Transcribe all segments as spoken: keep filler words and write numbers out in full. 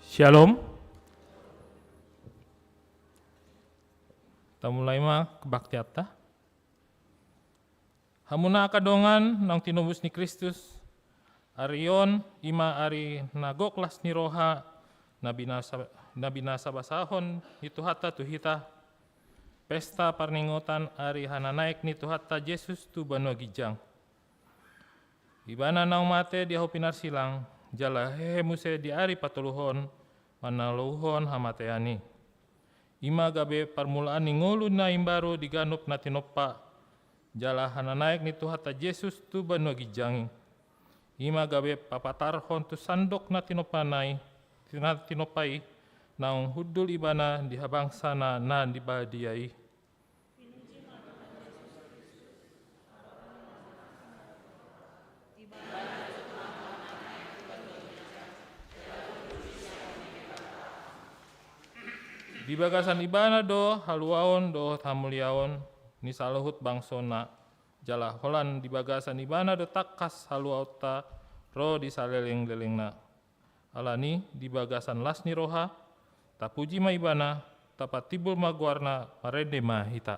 Shalom. Tamulai ma kebaktianta. Hamuna angka dongan naung tinobus ni Kristus, ari on i ma ari na gok las ni roha, na binasa-, na binasabasahon ni Tuhanta tu hita, pesta parningotan ari hananaek ni Tuhanta Jesus tu banua ginjang. Ibana naung mate di ahu pinarsilang, jala hehe muse di ari patoluhon, manaluhon hamatean i. I ma gabe parmulaan ni ngolu na imbaru di ganup na tinompa, jala hananaek ni Tuhanta Jesus tu banua ginjang i. I ma gabe papatarhon tu sandok na tinompa nai, na tinompa i, naung hundul Ibana di habangsana na di badia i. Di bagasan Ibana do haluaon dohot hamuliaon ni saluhut bangsona, jala holan di bagasan Ibana do tangkas haluaonta ro di salelenglelengna. Alani, di bagasan las ni roha, tapuji ma Ibana, tapatimbul ma goarna, marende ma hita.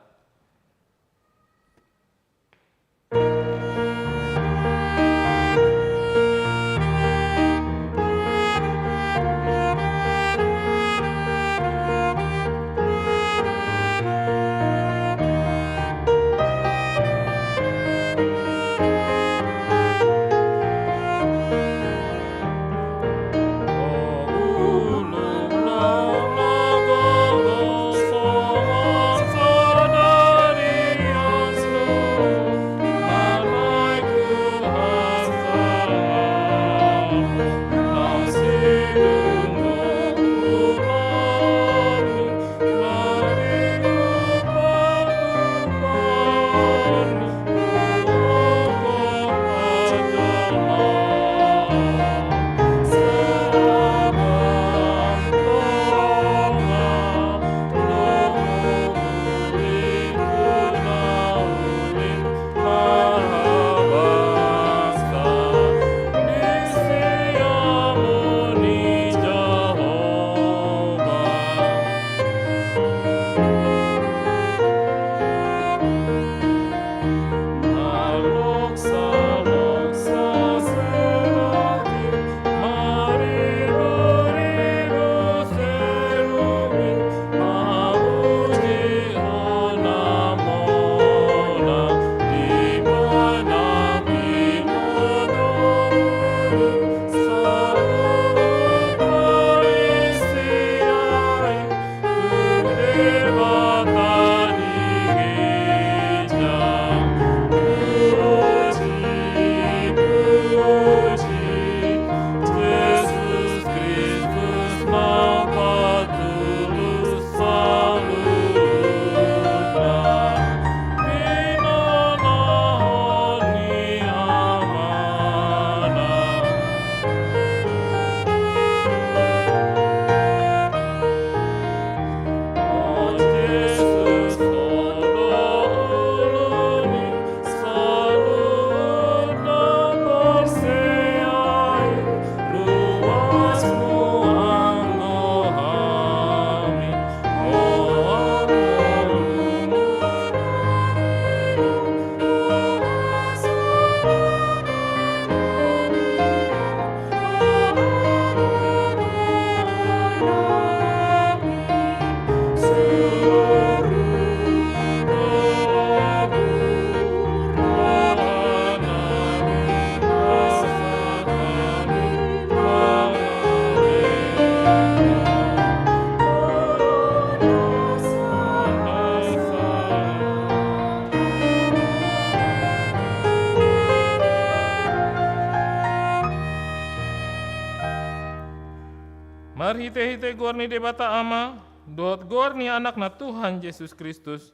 Marhitehite goar ni Debata Ama, dohot goar ni Anakna Tuhan Jesus Kristus,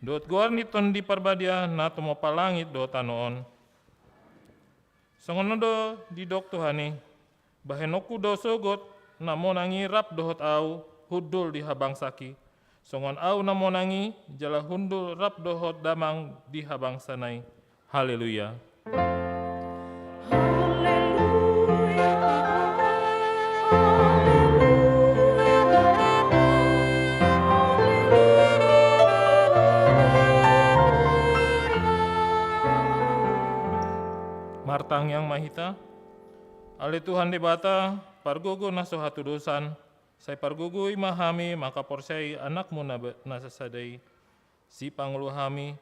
dohot goar ni Tondi Parbadia na tumompa langit dohot tano on. Songon on do didok Tuhan i, bahenonku do sogot na monang i rap dohot ahu hundul di habangsak i, songon ahu na monang i jala hundul rap dohot Damang di habangsana i. Haleluya. Haleluya. Ale Tuhan Debata, pargogo na so hatudosan, sai pargogoi ma hami mangkaporseai Anakmu na, na sasada i. Sipangolu hami,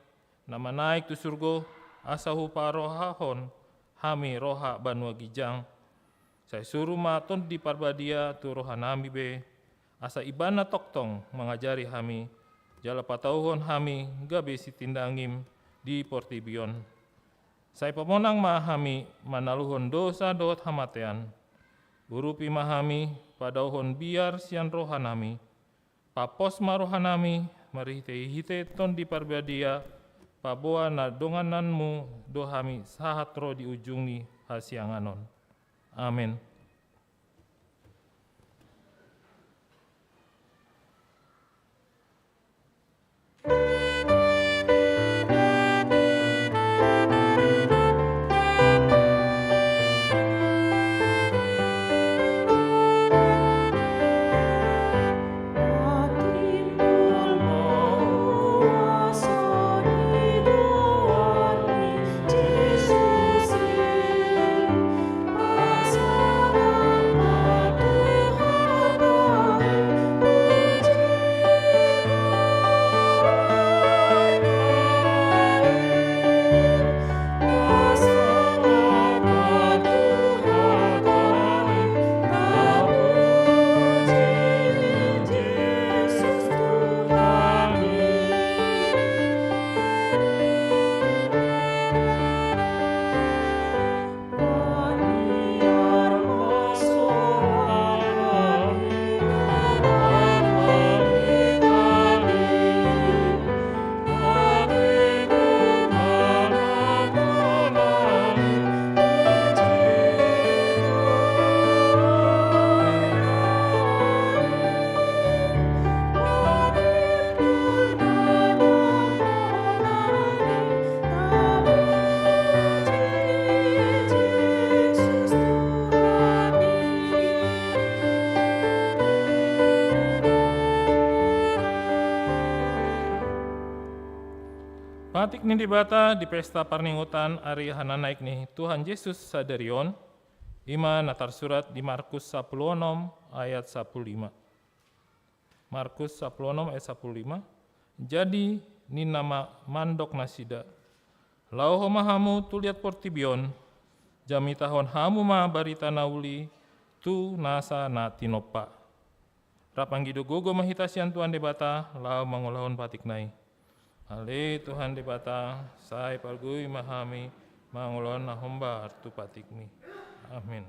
na manaek tu surgo, asa huparohahon hami roha banua ginjang. Sai suru ma Tondi Parbadia tu rohanami be, asa Ibana tongtong mangajari hami, jala patauhon hami gabe sitindangim di portibi on. Sai pamonang ma hami manaluhon dosa dohot hamatean. Urupi ma hami padaohon biar sian rohanami. Papos ma rohanami marhitehite Tondi Parbadia, paboa na dongananmu do hami sahat ro di ujung ni hasiangan on. Amen. Patik ni Debata di pesta parningotan ari hananaek ni Tuhan Jesus sadari on, i ma na tarsurat di Markus sampulu onom ayat sampulu lima. Markus sampulu onom ayat sampulu lima. Jadi ninna ma mandok nasida: Laho ma hamu tu liat portibi on, jamitahon hamu ma barita na uli tu nasa na tinompa. Rap manggido gogo ma hita sian Tuhan Debata laho mangulahon patikna i. Ale Tuhan Debata, sai pargogoi ma hami mangulahon na hombar tu patikmi. Amin.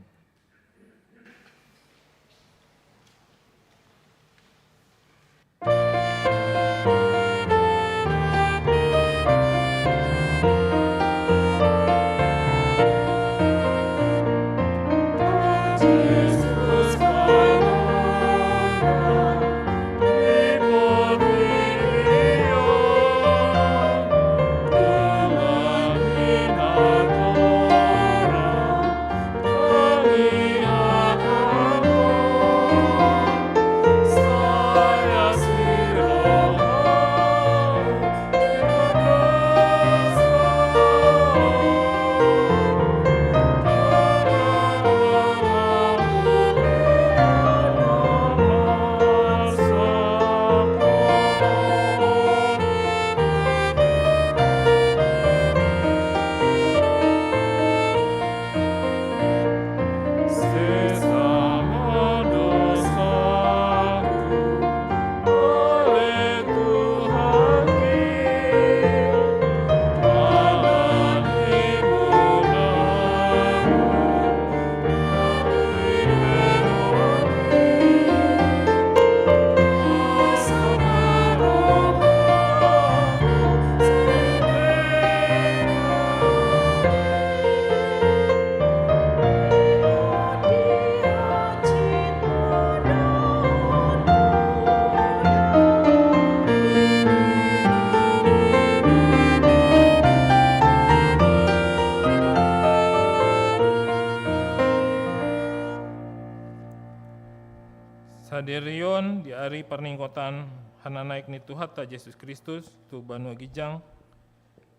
Sadari on di ari parningotan hananaek ni Tuhanta Jesus Kristus tu banua ginjang,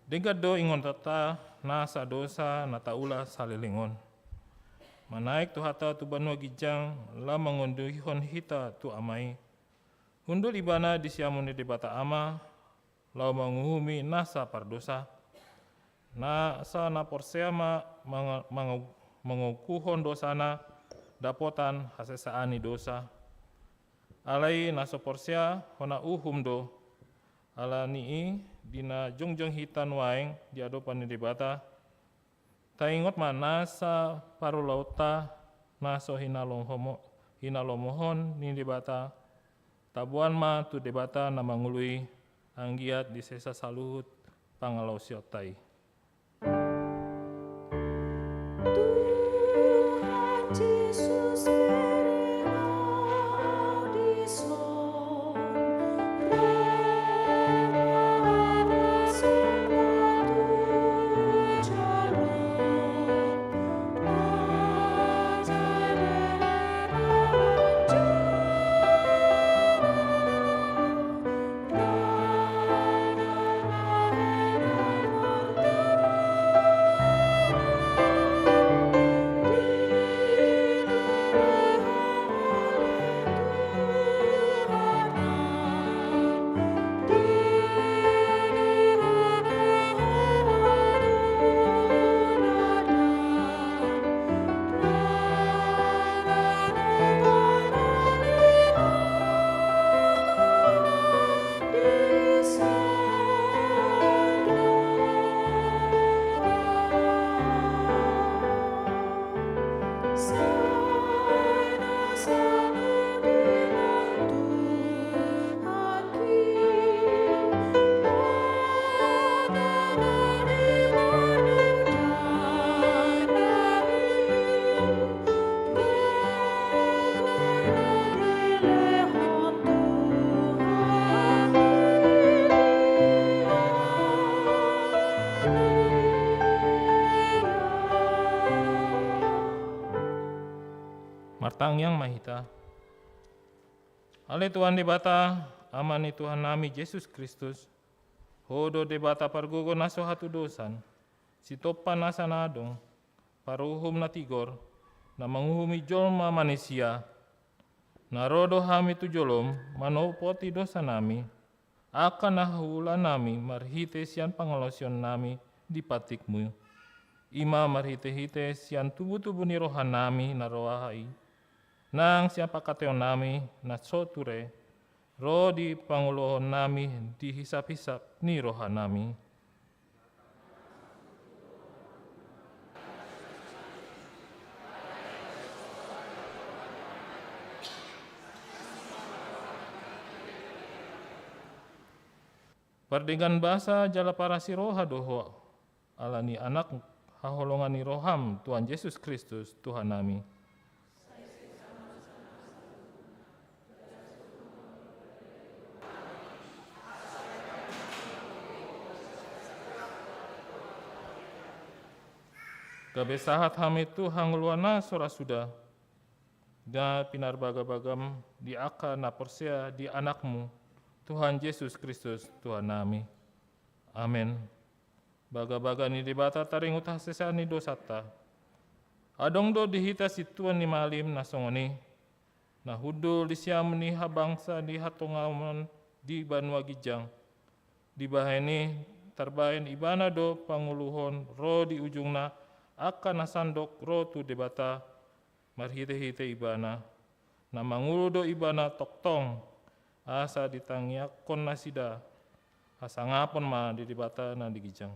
denggan do ingotonta nasa dosa na taula saleleng on. manaek Tuhanta tu banua ginjang laho mangondihon hita tu Ama i. Hundul Ibana di siamun ni Debata Ama, laho manguhumi nasa pardosa. Nasa na porsea ma manga-, manga-, mangokuhon dosana dapotan hasesaan ni dosa. Alai na so porsea hona uhum do. Ala ni i, di na jongjong hita nuaeng di adopan ni Debata, taingot ma nasa parulaonta na so hinalomoho-, hinalomohon ni Debata, taboan ma tu Debata na mangolu i, anggiat disesa saluhut pangalaosionta i. Tuhan Jesus, bere au dison. Martangiang ma hita. Ale Tuhan Debata, Ama ni Tuhannami Jesus Kristus, Ho do Debata pargogo na so hatudosan, sitompa nasa na adong, paruhum na tigor, na manguhumi jolma manisia. Na ro do hami tu jolom manopoti dosanami, angka na huulanami marhite sian pangalaosionnami di patikmu, i ma marhite-hite sian tubu-tubu ni rohanami na roha i, nang sian pangkataionami na so ture, ro di pangoluhonnami di hisap-hisap ni rohanami. Pardenggan basa jala parasi roha do Ho, ala ni Anak haholongan ni roham, Tuhan Jesus Kristus, Tuhannami. Gabe sahat hami tu hangoluan na so ra suda, na pinarbagabagam di angka na porsea di Anakmu, Tuhan Jesus Kristus, Tuhannami. Amen. Bagabaga ni Debata taringot hasesaan ni dosanta. Adong do di hita sintua ni malim na songon i, na hundul di siamun ni habangsa di hatongamon di banua ginjang. Dibahen i, tarbahen Ibana do pangoluhon ro di ujungna angka na sandok ro tu Debata, marhite-hite Ibana. Na mangolu do Ibana tongtong, asa ditangiangkon nasida, hasangapon ma di Debata na di ginjang.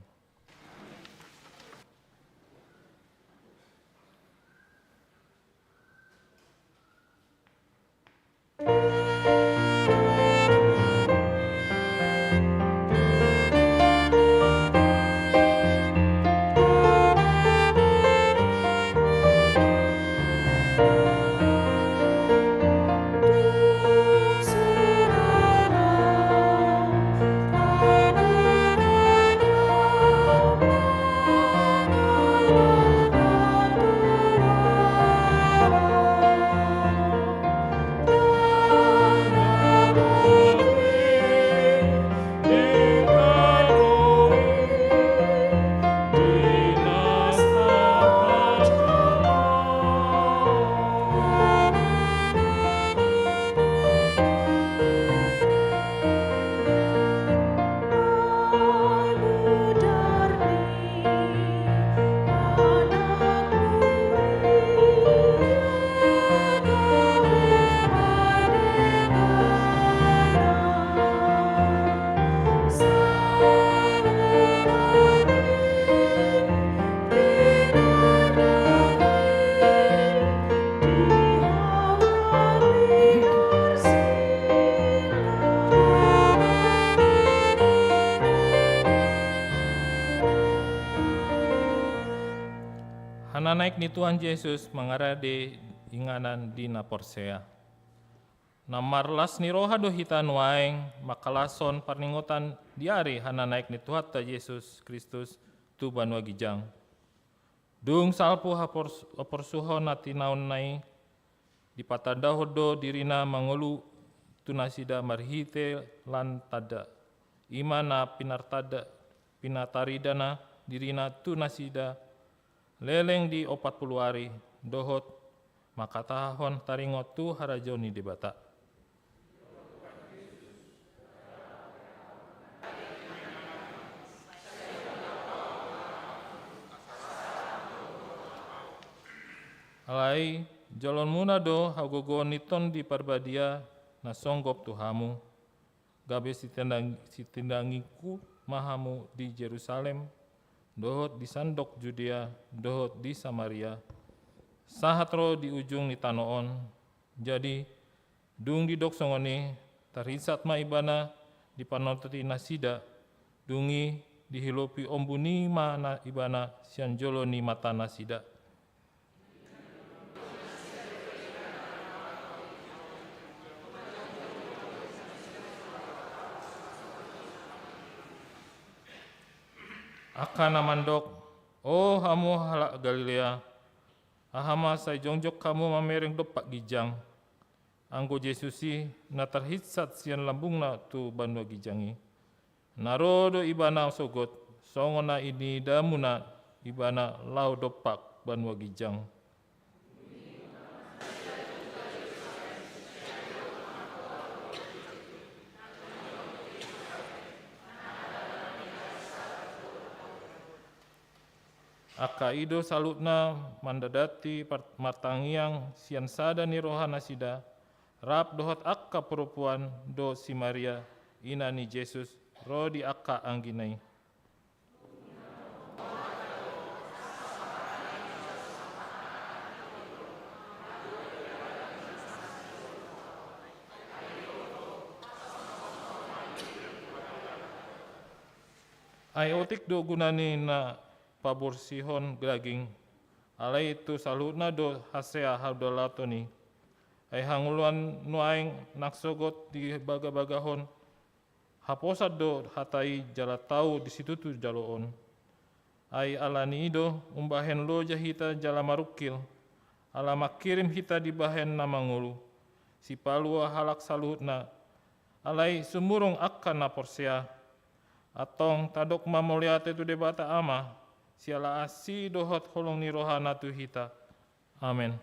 Ni Tuhan Jesus mangarade inganan di na porsea. Na marlas ni roha do hita nuaeng mangkalashon parningotan di ari hananaek ni Tuhanta Jesus Kristus tu banua ginjang. Dung salpu hapors-, haporsuhon na tinaonna i, dipatandahon do dirina mangolu tu nasida marhite lan tanda. I ma na pinartanda, pinataridana dirina tu nasida leleng di opat pulu ari, dohot mangkatahon taringot tu harajaon ni Debata. Alai, jaloonmuna do hagogoon ni Tondi Parbadia na songgop tu hamu, gabe sitindang-, sitindangingku ma hamu di Jerusalem, dohot di sandok Judea, dohot di Samaria, sahat ro di ujung ni tano on. Jadi, dung didok songon i, tarhinsat ma ibana dipanototi nasida, dung i dihilopi ombun i ma na ibana sian jolo ni mata nasida. Angka na mandok, "O hamu halak Galilea, aha ma sai jongjong hamu mamereng dompak ginjang? Anggo Jesus i na tarhinsat sian lambungna tu banua ginjang i. Na ro do ibana sogot, songon na niidamuna ibana laho dompak banua ginjang." Angka i do saluhutna mandadati par-, martangiang sian sada ni roha nasida, rap dohot angka porupoan do si Maria, ina ni Jesus, ro di angka anggina i. Ai otik do guna ni na paborsihon daging, alai tu saluhutna do hasea hadaulaton i. Ai hangoluan nuaeng nang sogot dibagabagahon, haposan do hata i jala tau di situtu jaloon. Ai ala ni i do umbahen loja hita jala marungkil, ala mangkirim hita dibahen na mangolu, sipalua halak saluhutna, alai sumurung angka na porsea. Antong tadok ma mauliate tu Debata Ama, siala asi dohot holong ni rohana tu hita. Amen.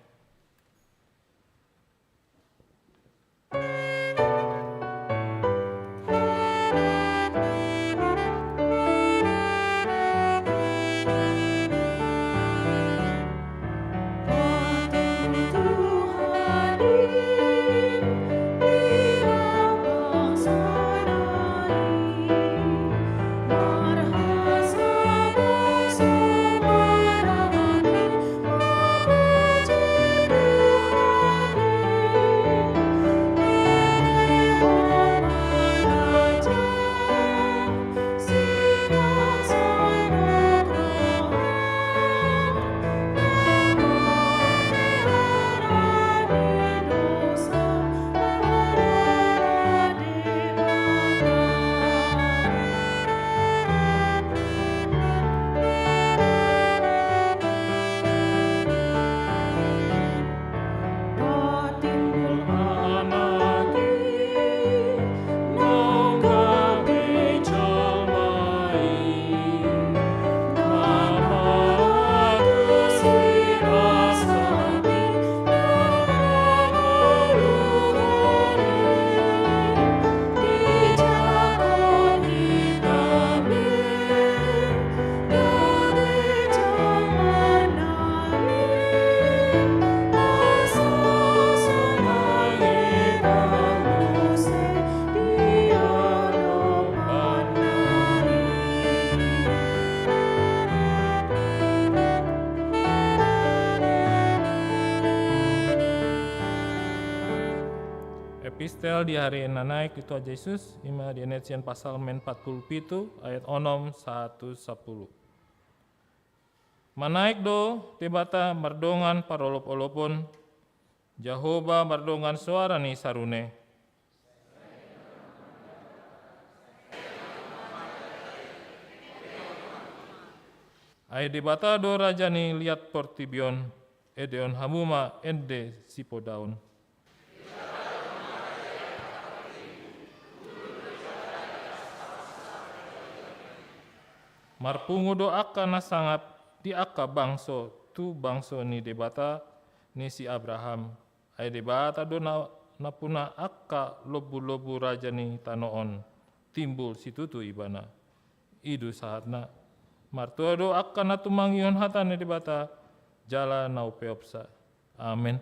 Epistel di ari na naek di Tuhan Jesus, ima dienet sian Psalmen empat puluh pitu ayat onom sahat tu sampulu. Manaek do Debata mardongan parolopolopon, Jahowa mardongan soara ni sarune. Ai Debata do raja ni liat portibi on, endehon hamu ma ende sipodaon. Marpungu do angka na sangap di angka bangso tu bangso ni Debata ni si Abraham. Ai Debata do na, na puna angka lombu-lombu raja ni tano on timbul situtu ibana. I do sahatna. Martua do angka na tumangihon hata ni Debata jala na umpeopsa. Amen.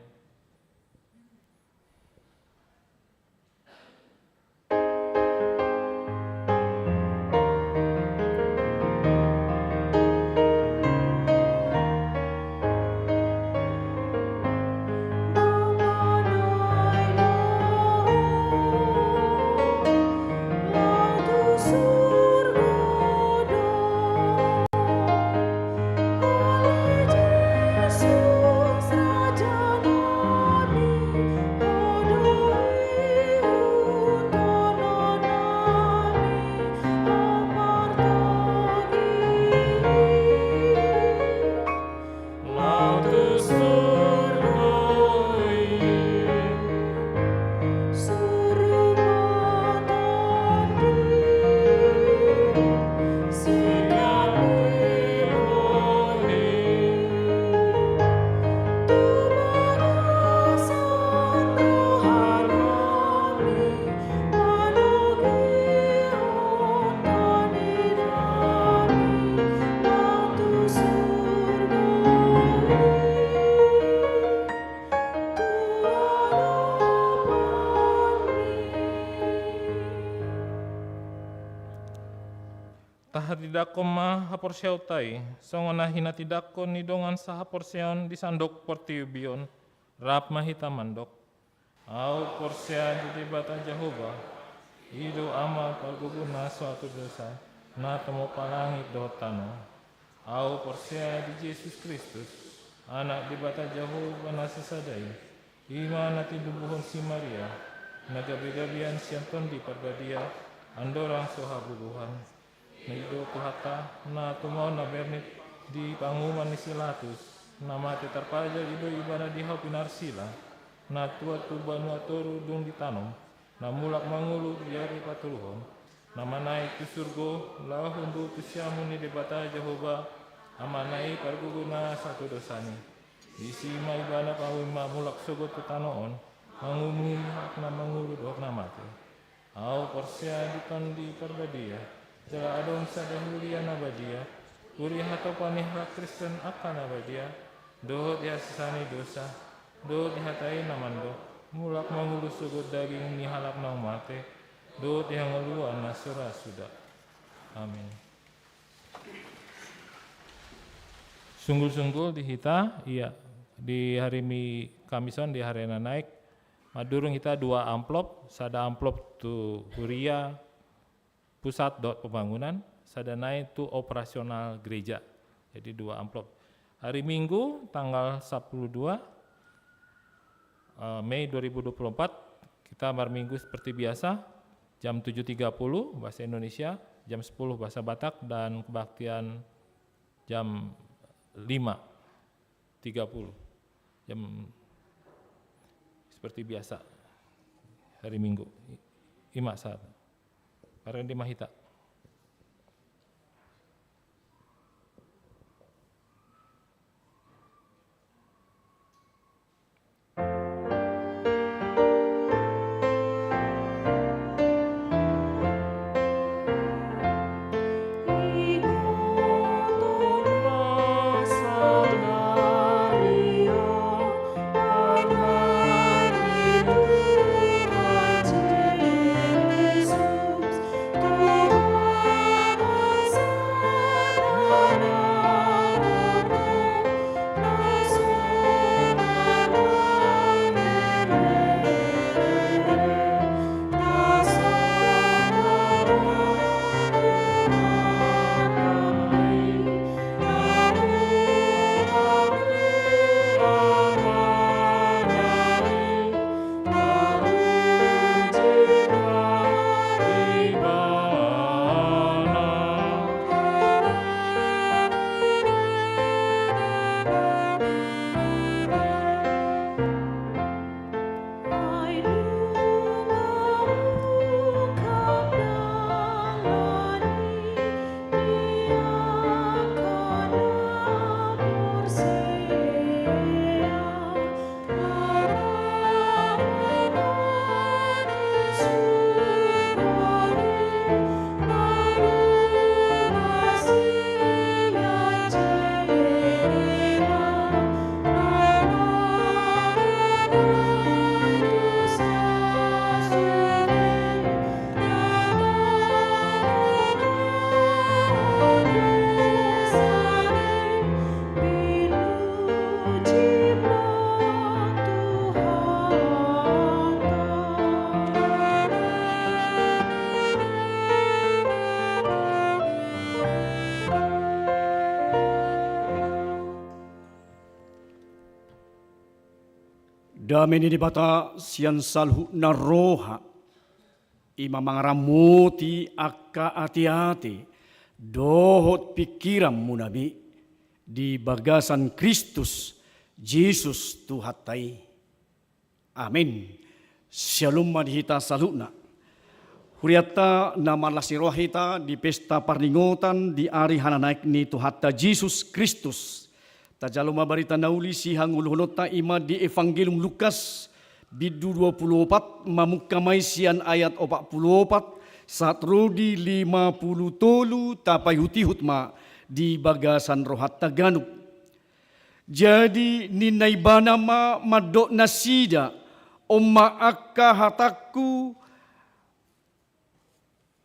Tahatindangkon ma haporseaonta i, songon na hinatindangkon ni dongan sahaporseaon di sandok portibi on, rap ma hita mandok. Ahu porsea di Debata Jahowa, i do Ama pargogoi na so atudosa, na tumompa langit dohot tano. Ahu porsea di Jesus Kristus, Anak Debata Jahowa na sasada i, i ma na tinubuhon si Maria, na gabe gabean sian Tondi Parbadia, andorang so habubuhan. Na i do Tuhanta, na tumaon na bernit di panguhuman ni si Pilatus, na mate tarpajal, i do ibana di hau pinarsila, na tuat tu banua toru dung ditanom, na mulak mangolu di ari patoluhon, na manaek tu surgo, laho hundul tu siamun ni Debata Jahowa, Amana i pargogoi na satudosan i. Disi ma ibana paima mulak sogot tu tano on, manguhumi halak na mangolu dohot na mate. Ahu porsea di Tondi Parbadia, jala adong sada huria na badia, huria hatopan ni halak Kristen angka na badia, dohot di hasesaan ni dosa, dohot di hata i na mandok, mulak mangolu sogot daging ni halak naung mate, dohot di hangoluan na so ra suda. Amin. Sunggul-sunggul di hita, ia, di hari Mi-, Kamis on, di hari na naek, mandurung hita dua amplop, sada amplop tu huria pusat dohot pembangunan, sada nai tu operasional gereja. Jadi dua amplop. Hari Minggu tanggal sapuluh dua, eh, Mei dua ribu dua puluh empat, kita marminggu seperti biasa, jam tujuh tiga puluh bahasa Indonesia, jam sepuluh bahasa Batak, dan kebaktian jam lima tiga puluh. Jam seperti biasa, hari Minggu. I-, i ma saat. Parende ma hita. Dame ni Debata sian saluhutna roha, i ma mangaramoti angka ateate dohot pingkiranmuna be di bagasan Kristus Jesus Tuhanta i. Amen. Syalom ma di hita saluhutna. Hurianta na marlas ni roha hita di pesta parningotan di ari hananaek ni Tuhanta Jesus Kristus. Tajalo ma barita na uli sihangoluhononta, i ma di Evangelium Lukas, bindu dua pulu opat, mamungka ma i sian ayat opat pulu opat sahat ro di lima pulu tolu, tapaihutihut ma di bagasan rohanta ganup. Jadi ninna ibana ma mandok nasida: On ma angka hatangku,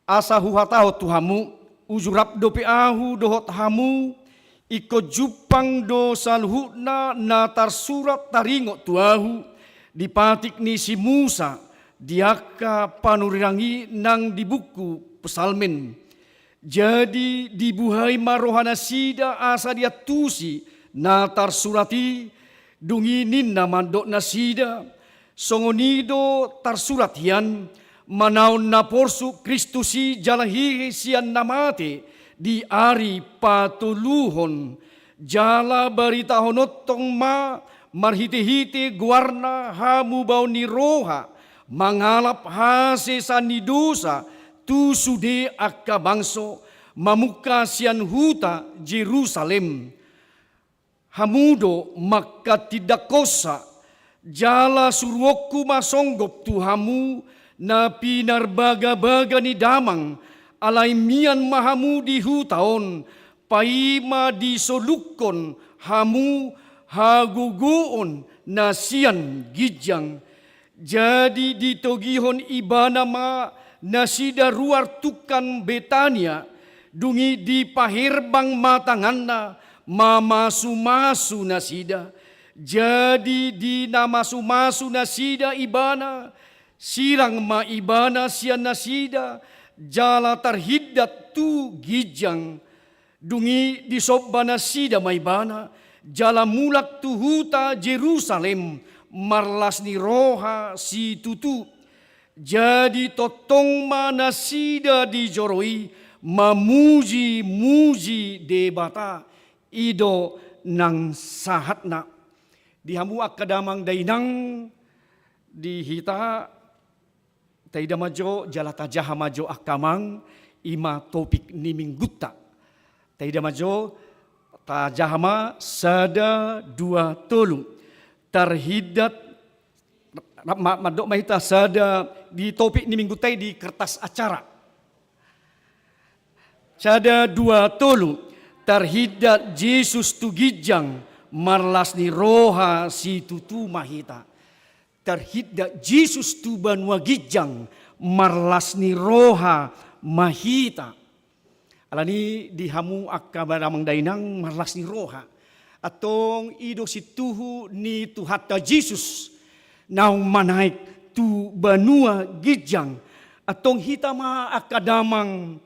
asa huhatahon tu hamu: Uju rap dope ahu dohot hamu, ingkon jumpang do saluhutna na tarsurat taringot tu ahu di patik ni si Musa, di angka panurirang i nang di buku Psalmen. Jadi dibuhai ma rohanasida asa diantusi na tarsurat i. Dung i ninna mandok nasida: Songon i do tarsurat hian: Manaon na porsuk Kristus i jala hehe sian na mate di ari patoluhon. Jala baritahononta ma marhitehite goarna hamubaon ni roha, mangalap hasesaan ni dosa tu sude angka bangso, mamungka sian huta Jerusalem. Hamu do mangkatindangkonsa, jala suruonku ma songgop tu hamu na pinarbagabaga ni damang, alai mian ma hamu di huta on, paima disolukkon hamu hagogoon na sian ginjang. Jadi ditogihon ibana ma nasida ruar tungkan Betania, dung i dipaherbang ma tanganna mamasumasu nasida. Jadi dinamasumasu nasida ibana, sirang ma ibana sian nasida, jala tarhindat tu ginjang. Dung i disomba nasida ma ibana, jala mulak tu huta Jerusalem marlas ni roha situtu. Jadi tongtong ma nasida di joro i mamujimuji Debata. I do nang sahatna. Di hamu angka damang dainang, di hita, taida ma jo jala tajaha ma jo angka amang, i ma topik ni minggunta. Taida ma jo, tajaha ma sada, dua, tolu. Tarhindat, ma-, mandok ma hita sada di topik ni minggunta i di kertas acara. Sada, dua, tolu. Tarhindat Jesus tu ginjang, marlas ni roha situtu ma hita. Tarhindat Jesus tu banua ginjang, marlas ni roha ma hita. Alani di hamu angka damang dainang marlas ni roha. Antong i do sintuhu ni Tuhanta Jesus naung manaek tu banua ginjang. Antong hita ma angka damang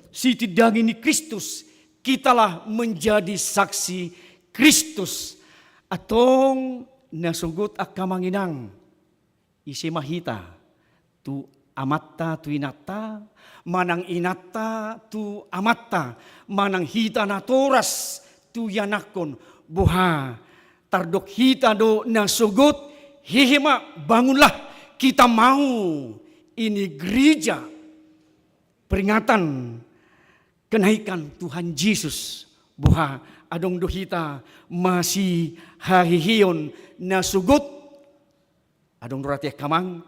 sitindangi ni Kristus, kitalah menjadi saksi Kristus. Antong nasogot angka amang inang, ise ma hita tu amanta tu inanta, manang inanta tu amanta, manang hita natoras tu ianakhon, boha, tardok hita do nasogot, hehe ma, bangunlah, kita mau ini gereja peringatan kenaikan Tuhan Jesus, boha, adong do hita masihaheheon nasogot. Adong do rate angka amang?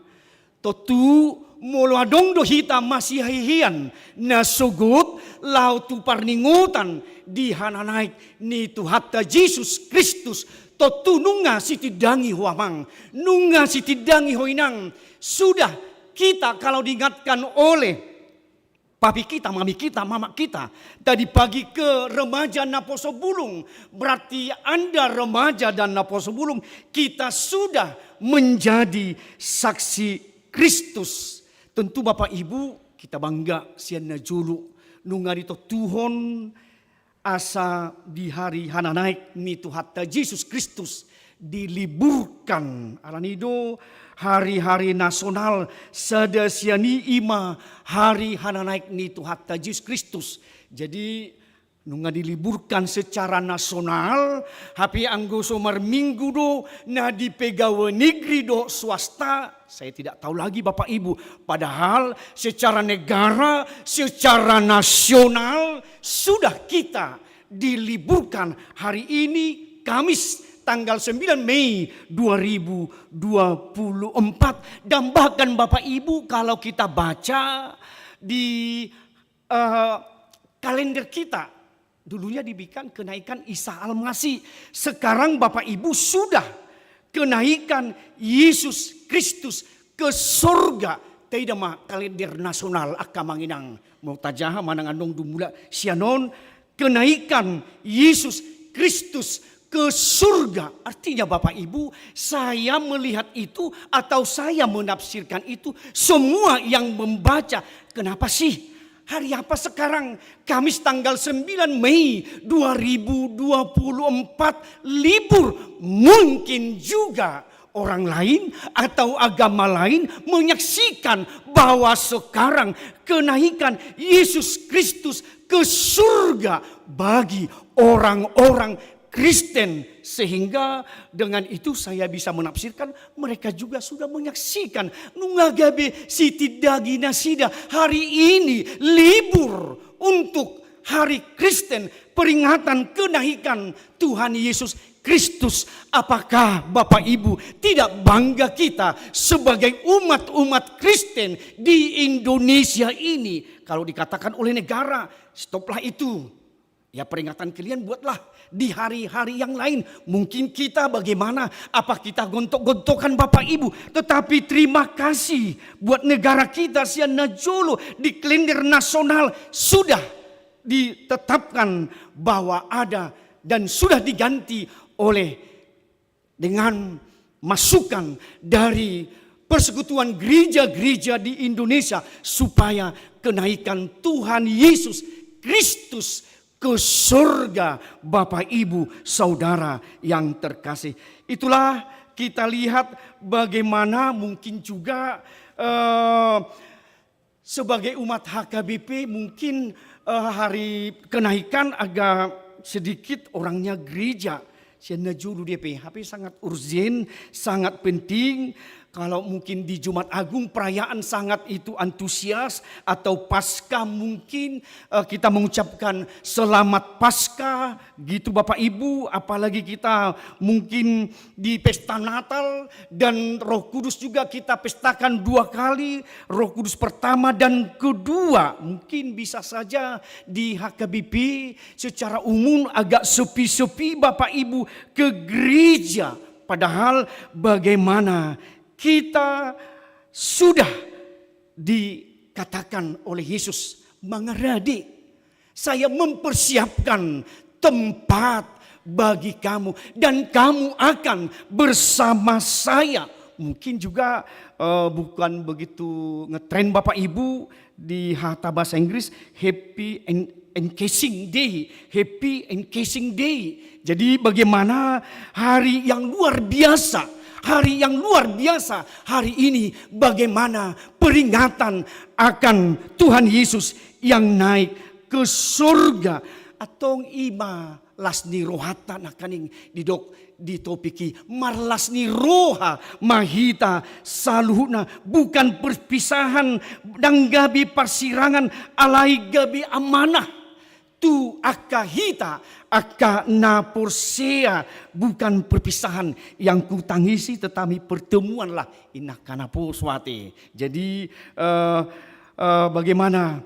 Tontu molo adong do hita masihahehean nasogot laho tu parningotan di hananaek ni Tuhanta Jesus Kristus, tontu nunga sitindangi ho amang, nunga sitindangi ho inang. Sudah kita kalau diingatkan oleh papi kita, mami kita, mamak kita, tadi pagi ke remaja naposo bulung, berarti Anda remaja dan naposo bulung, kita sudah menjadi saksi Kristus. Tentu Bapak Ibu, kita bangga sian na jolo, nunga ditontuhon asa di hari hananaek ni Tuhanta Jesus Kristus, diliburkan. Alani do hari-hari nasional sada sian i ima hari hananaek ni Tuhanta Jesus Kristus. Jadi nunga diliburkan secara nasional, hape anggo so marminggu do na di pegawai negeri dohot swasta, saya tidak tahu lagi Bapak Ibu. Padahal secara negara, secara nasional sudah kita diliburkan hari ini, Kamis tanggal sembilan Mei dua ribu dua puluh empat. Dan bahkan Bapak Ibu, kalau kita baca di, eh, kalender kita, dulunya dibikin kenaikan Isa Al-Masih. Sekarang Bapak Ibu sudah kenaikan Yesus Kristus ke sorga. Taida ma kalender nasional angka amang inang. Molo tajaha manang adong do mulak sian on, kenaikan Yesus Kristus ke surga. Artinya Bapak Ibu, saya melihat itu atau saya menafsirkan itu, semua yang membaca, kenapa sih hari apa sekarang? Kamis tanggal sembilan Mei dua ribu dua puluh empat libur. Mungkin juga orang lain atau agama lain menyaksikan bahwa sekarang kenaikan Yesus Kristus ke surga bagi orang-orang Kristen, sehingga dengan itu saya bisa menafsirkan mereka juga sudah menyaksikan. Nunga gabe sitindagi nasida hari ini libur untuk hari Kristen, peringatan kenaikan Tuhan Yesus Kristus. Apakah Bapak Ibu tidak bangga kita sebagai umat-umat Kristen di Indonesia ini? Kalau dikatakan oleh negara, stoplah itu. Ya, peringatan kalian buatlah di hari-hari yang lain. Mungkin kita bagaimana? Apa kita gontok-gontokan Bapak Ibu? Tetapi terima kasih buat negara kita sian na jolo di kalender nasional sudah ditetapkan bahwa ada dan sudah diganti oleh, dengan masukan dari persekutuan gereja-gereja di Indonesia, supaya kenaikan Tuhan Yesus Kristus ke surga, Bapak Ibu Saudara yang terkasih. Itulah kita lihat bagaimana mungkin juga, eh, sebagai umat H K B P mungkin, eh, hari kenaikan agak sedikit orangnya gereja. Sian na jolo dia pe, hape sangat urgen, sangat penting. Kalau mungkin di Jumat Agung perayaan sangat itu antusias, atau Paskah mungkin, eh, kita mengucapkan selamat Paskah gitu Bapak Ibu, apalagi kita mungkin di pesta Natal dan Roh Kudus juga kita pestakan dua kali, Roh Kudus pertama dan kedua. Mungkin bisa saja di H K B P secara umum agak sepi-sepi Bapak Ibu ke gereja. Padahal bagaimana kita sudah dikatakan oleh Yesus, mangarade, saya mempersiapkan tempat bagi kamu, dan kamu akan bersama saya. Mungkin juga, eh, bukan begitu ngetren Bapak Ibu di kata bahasa Inggris, happy en-, encasing day, happy encasing day. Jadi bagaimana hari yang luar biasa, hari yang luar biasa hari ini, bagaimana peringatan akan Tuhan Yesus yang naik ke surga. Antong ima las ni rohanta nangkaning didok di topik i, marlas ni roha ma hita saluhutna, bukan perpisahan, ndang gabe parsirangan, alai gabe amanah tu angka hita, angka na porsea, bukan perpisahan yang kutangisi, tetapi pertemuanlah, inna kana po suate. Jadi, eh, eh, bagaimana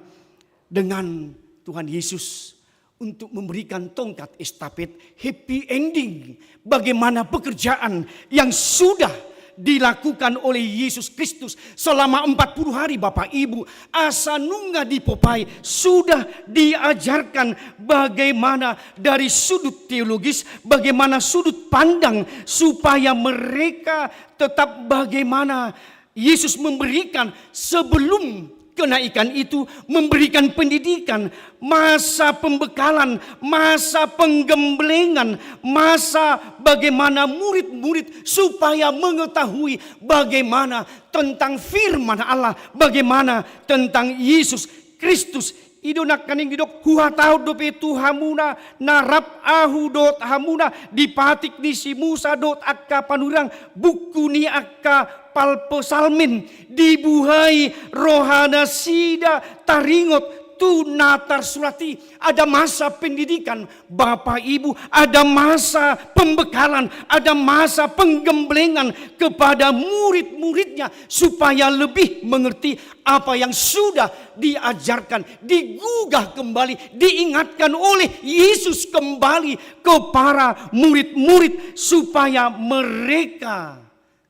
dengan Tuhan Yesus untuk memberikan tongkat estafet happy ending. Bagaimana pekerjaan yang sudah dilakukan oleh Yesus Kristus selama empat puluh hari, Bapak Ibu, asa nunga dipopai, sudah diajarkan bagaimana dari sudut teologis, bagaimana sudut pandang, supaya mereka tetap bagaimana Yesus memberikan sebelum Kenaikan itu memberikan pendidikan, masa pembekalan, masa penggemblengan, masa bagaimana murid-murid supaya mengetahui bagaimana tentang firman Allah, bagaimana tentang Yesus Kristus. I do nangkaning didok, huhatahon dope tu hamuna, na rap ahu dohot hamuna, di patik ni si Musa dohot angka panurirang, buku ni angka palpesalmen, dibuhai rohanasida taringot tu na tarsurat i. Ada masa pendidikan, Bapak Ibu, ada masa pembekalan, ada masa penggemblengan kepada murid-muridnya supaya lebih mengerti apa yang sudah diajarkan, digugah kembali, diingatkan oleh Yesus kembali kepada murid-murid supaya mereka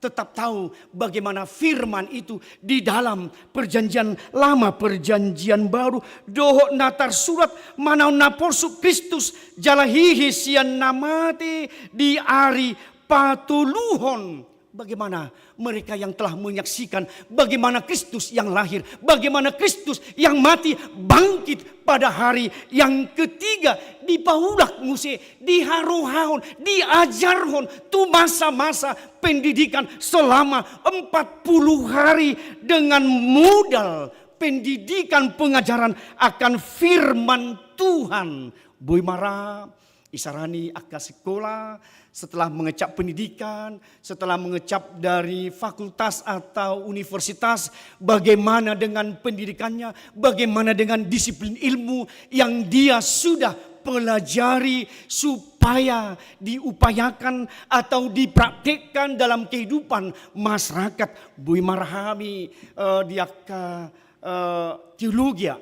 tetap tahu bagaimana firman itu di dalam perjanjian lama, perjanjian baru, dohot na tarsurat, manaon na porsuk Kristus jala hehe sian na mate di ari patoluhon. Bagaimana mereka yang telah menyaksikan bagaimana Kristus yang lahir, bagaimana Kristus yang mati, bangkit pada hari yang ketiga, dipaulak muse, diharohahon, diajarhon tu masa-masa pendidikan selama empat puluh hari dengan modal pendidikan pengajaran akan firman Tuhan. Boi ma ra, isarani angka sikola, setelah mengecap pendidikan, setelah mengecap dari fakultas atau universitas, bagaimana dengan pendidikannya, bagaimana dengan disiplin ilmu yang dia sudah pelajari supaya diupayakan atau dipraktekkan dalam kehidupan masyarakat. Boi ma ra hami, eh, di angka, eh, teologia.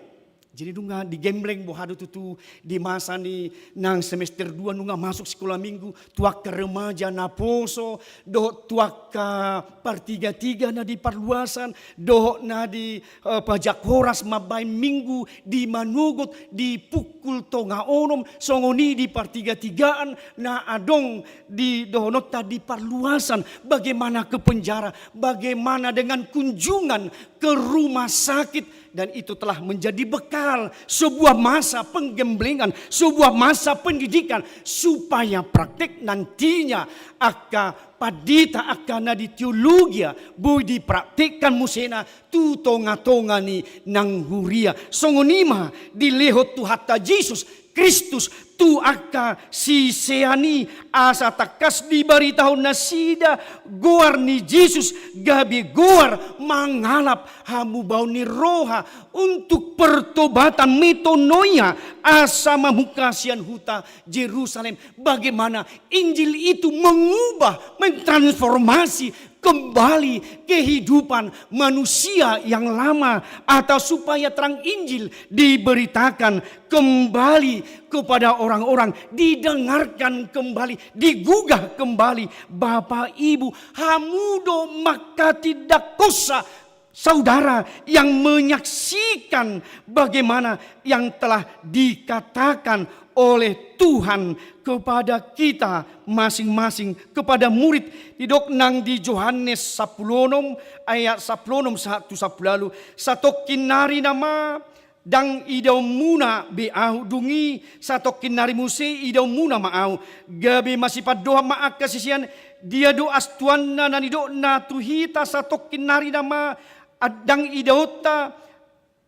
Jadi nunga digembleng boha do tutu di masa ni nang semester dua nunga masuk sikola minggu, tu angka remaja naposo, dohot tu angka partiga-tiga na di parluasan, dohot na di, eh, pajak horas mambahen minggu di Manogot di pukul tonga onom, songon i di partiga-tigaan na adong di dohononta di parluasan, bagaimana ke penjara, bagaimana dengan kunjungan ke rumah sakit, dan itu telah menjadi bekal, sebuah masa penggemblengan, sebuah masa pendidikan, supaya praktek nantinya angka pandita, angka na di teologia, boi dipraktekkan musena tu tonga-tonga ni nang huria. Songon i ma dilehon Tuhanta Jesus Kristus tu angka sisean i, asa tangkas dibaritahon nasida goar ni Jesus, gabe goar mangalap hamubaon ni roha untuk pertobatan, metanoia, asa mamungka sian huta Jerusalem. Bagaimana Injil itu mengubah, mentransformasi kembali kehidupan manusia yang lama, atau supaya terang Injil diberitakan kembali kepada orang-orang, didengarkan kembali, digugah kembali. Bapak Ibu, hamu do mangkatindangkonsa, saudara yang menyaksikan bagaimana yang telah dikatakan oleh Tuhan kepada kita masing-masing, kepada murid. Didok nang di Johannes sampulu onom ayat sampulu onom sahat tu sampulu ualu, satongkin nari nama ndang idaonmuna be ahu, dung i satongkin nari muse idaonmuna ma ahu. Gabe masipandohan ma angka sisean, dia do astuanna na nidokna tu hita satongkin nari nama ndang idaonta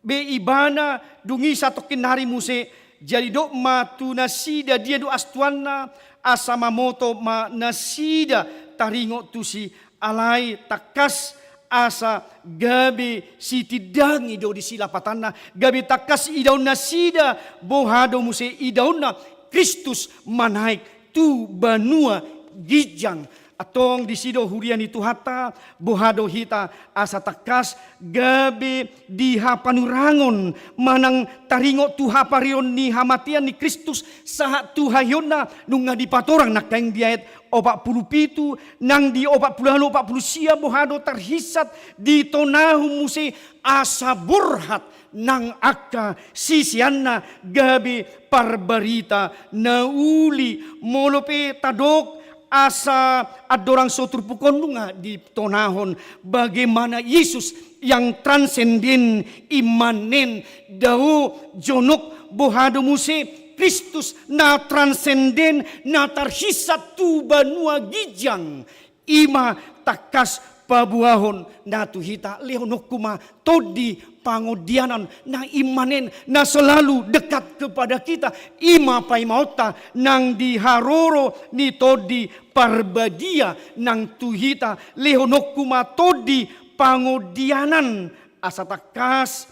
be ibana, dung i satongkin nari muse. Jadi dok ma tu nasida dia do astuanna, asa mamoto ma nasida taringot tusi. Alai tangkas asa gabe sitindangi do disi lapatanna, gabe tangkas idaon nasida boha do muse idaonna Kristus manaek tu banua ginjang. Antong disi do huria ni Tuhanta, boha do hita asa tangkas gabe di hapanurangon manang taringot tu haparihon ni hamatean ni Kristus sahat tu haheheonna, nunga dipatorang nangkaning di ayat opat pulu pitu, nang di opat pulu ualu, opat pulu sia, boha do tarhinsat ditonahon muse asa borhat nang angka siseanna gabe parbarita na uli. Molo pe tadok Asa andorang so turpuk on nunga ditonahon bagaimana Yesus yang transenden, imanen, dao, jonok, boha do muse Kristus na transenden, na tarhinsat tu banua ginjang. I ma tangkas paboahon na tu hita, lehononku ma tondi pangondianan na imanen, na selalu dekat kepada kita. I ma paimaonta nang di haroro ni Tondi Parbadia nang tu hita, lehononku ma tondi pangondianan, asa tangkas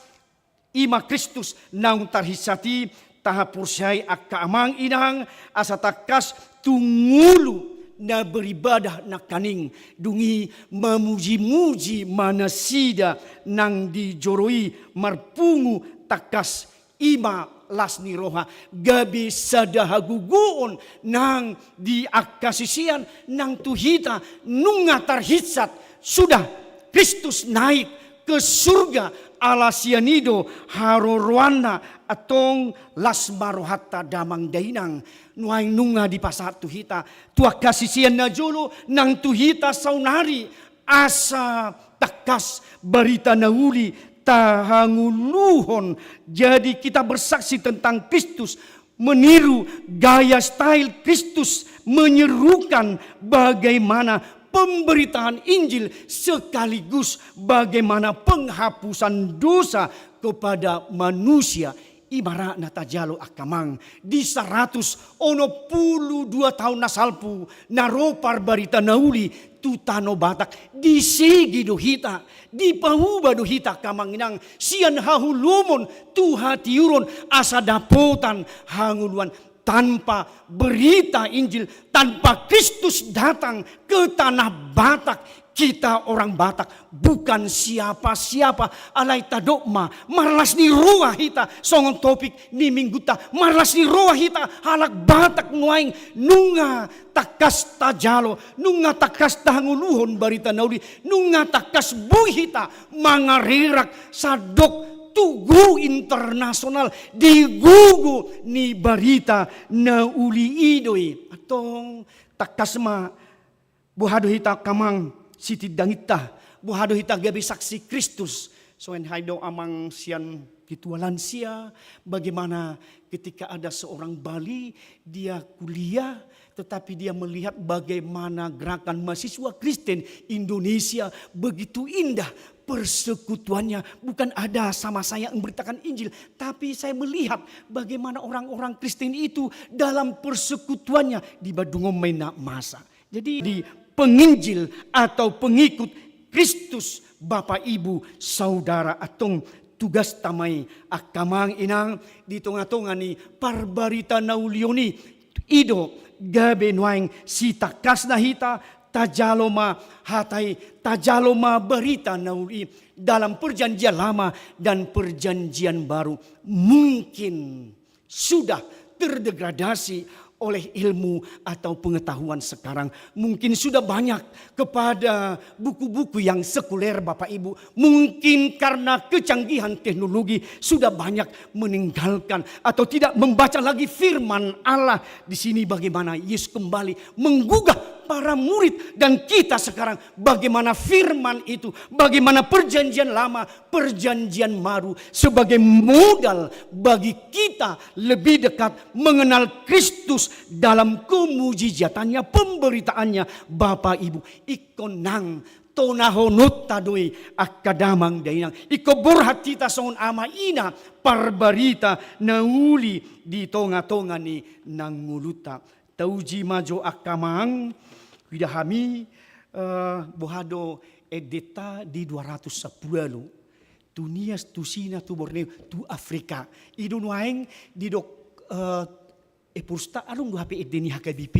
i ma Kristus naung tarhinsat i, tahaporseai angka amang inang, asa tangkas tu ngolu na beribadah nangkaning, dung i mamujimuji ma nasida nang di joro i marpungu tangkas. I ma las ni roha, gabe sada hagogoon nang di angka sisean nang tu hita, nunga tarhinsat, sudah Kristus naik ke surga, ala sian i do haroroanna. Antong las ma rohanta damang dainang, nuaeng nunga dipasahat tu hita, tu angka sisean na jolo nang tu hita saonari, asa tangkas barita na uli tahangoluhon. Jadi kita bersaksi tentang Kristus, meniru gaya style Kristus, menyerukan bagaimana pemberitaan Injil sekaligus bagaimana penghapusan dosa kepada manusia. I ma ra na tajalo angka amang, di saratus onom pulu dua taon na salpu na ro parbarita na uli tu tano Batak, disigi do hita, dipauba do hita angka amang inang, sian haholomon tu hatiuron, asa dapotan hangoluan. Tanpa berita Injil, tanpa Kristus datang ke tanah Batak, kita orang Batak bukan siapa-siapa. Alai tadok ma, marlas ni roha hita, songon topik ni minggunta, marlas ni roha hita halak Batak nuaeng, nunga tangkas tajalo, nunga tangkas tahangoluhon barita na uli, nunga tangkas boi hita mangarerak sandok tu go internasional di gogo ni barita na uli i do i. Antong tangkas ma, boha do hita angka amang sitindanginta, boha do hita gabe saksi Kristus. Songon hea do amang sian ketua lansia, bagaimana ketika ada seorang Bali, dia kuliah, tetapi dia melihat bagaimana gerakan mahasiswa Kristen Indonesia begitu indah persekutuannya. Bukan ada sama saya yang memberitakan Injil, tapi saya melihat bagaimana orang-orang Kristen itu dalam persekutuannya di Bandung, Mena masa. Jadi, di penginjil atau pengikut Kristus, Bapak, Ibu, Saudara, antong tugasta ma i angka amang inang di tongatonga ni parbarita na uli on i. I do gabe nuaeng sitangkasna hita, tajalo ma hata i, tajalo ma barita na uli i dalam Perjanjian Lama dan Perjanjian Baru. Mungkin sudah terdegradasi oleh ilmu atau pengetahuan sekarang. Mungkin sudah banyak kepada buku-buku yang sekuler, Bapak Ibu. Mungkin karena kecanggihan teknologi, sudah banyak meninggalkan atau tidak membaca lagi firman Allah. Di sini bagaimana Yesus kembali menggugah para murid dan kita sekarang, bagaimana firman itu, bagaimana Perjanjian Lama, Perjanjian Baru sebagai modal bagi kita lebih dekat mengenal Kristus dalam kemujizatannya, pemberitaannya, Bapak Ibu. Ingkon nang tonahononta do i angka damang dainang. Ingkon borhat hita songon ama ina parbarita na uli di tongatonga ni nang ngolunta. Tauji ma jo angka amang, huida hami, eh, boha do endenta di dua ratus sampulu ualu. Tu Nias, tu Sina, tu Borneo, tu Afrika. I do nuaeng didok, eh, eporusta, adong do hape ende ni H K B P.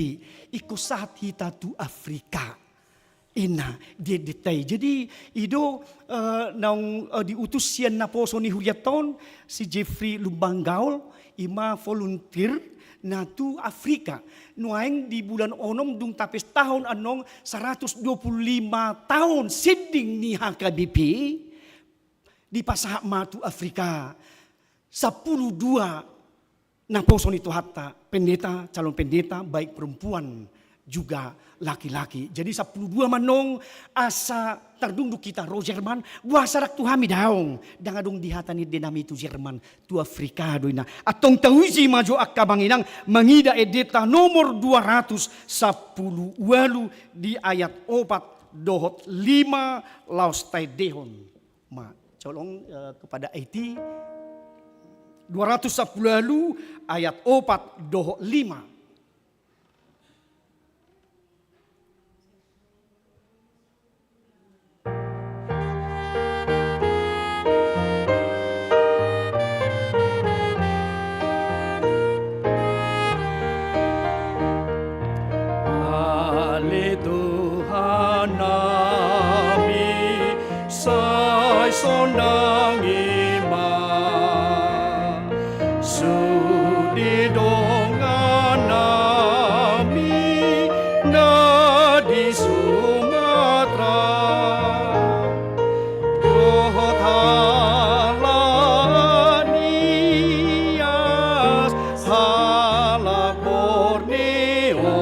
Ingkon sahat hita tu Afrika. Inna, di endenta i. Jadi, i do, eh, naung, eh, diutus sian naposo ni hurianta on, si Jeffrey Lumbang Gaol, i ma volunteer na tu Afrika. Nuaeng di bulan onom dung tapestahon annon saratus dua pulu lima taon sending ni H K B P, dipasahat ma tu Afrika. Sampulu dua naposo ni Tuhanta, pendeta, calon pendeta, baik perempuan juga laki-laki. Jadi sampulu dua ma annon asa tardungdung hita ro Jerman, boasa ndang tu hami daong, ndang adong di hata ni ende nami tu Jerman, tu Afrika do inna. Antong tauji ma jo angka amang inang mangida endenta nomor dua ratus sampulu ualu di ayat opat dohot lima laos taendehon. Ma, tolong, eh, kepada I T, dua ratus sampulu ualu ayat opat dohot lima. Ale Tuhan nami, sai sonang i ma sude dongan nami na di Sumatera dohot halak Nias, halak Borneo,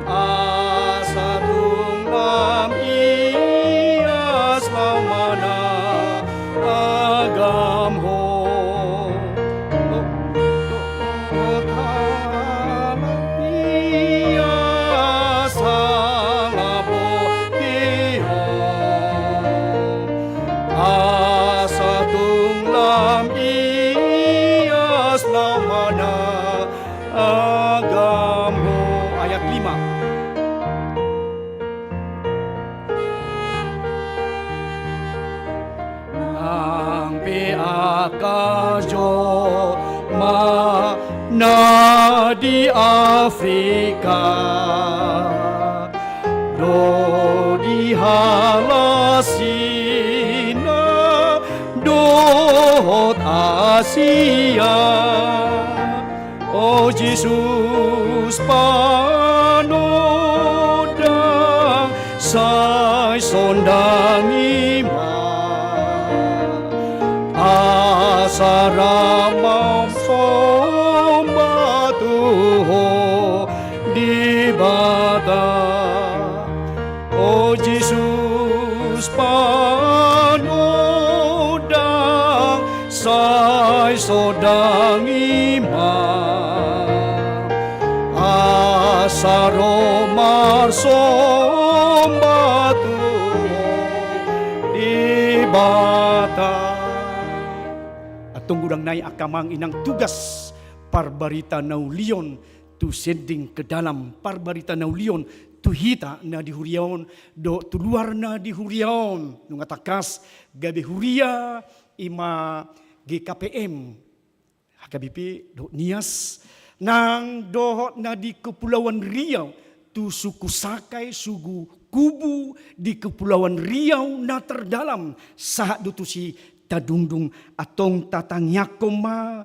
asa tung lam ias laho manangamhon. Dohot halak Nias, halak Borneo, asa tung lam ias laho manangamhon. Ayat lima. Nang pe angka jolma na di Afrika dohot di halak Sina dohot Asia. O Jesus panondang, sai sonang i ma asa ra marsomba tu Ho Debata. O Jesus panondang, sai sonang i ma asa ro marsomba tu Ho Debata. Antong godang nai angka amang inang tugas parbarita na ulion tu sending ke dalam, parbarita na ulion tu hita na di huria on dohot tu luar na di huria on. Nunga tangkas gabe huria i ma G K P M, H K B P dohot Nias, nang dohot na di Kepulauan Riau, tu suku Sakai, suku Kubu di Kepulauan Riau na terdalam, sahat do tusi tadungdung. Antong tatangiangkon ma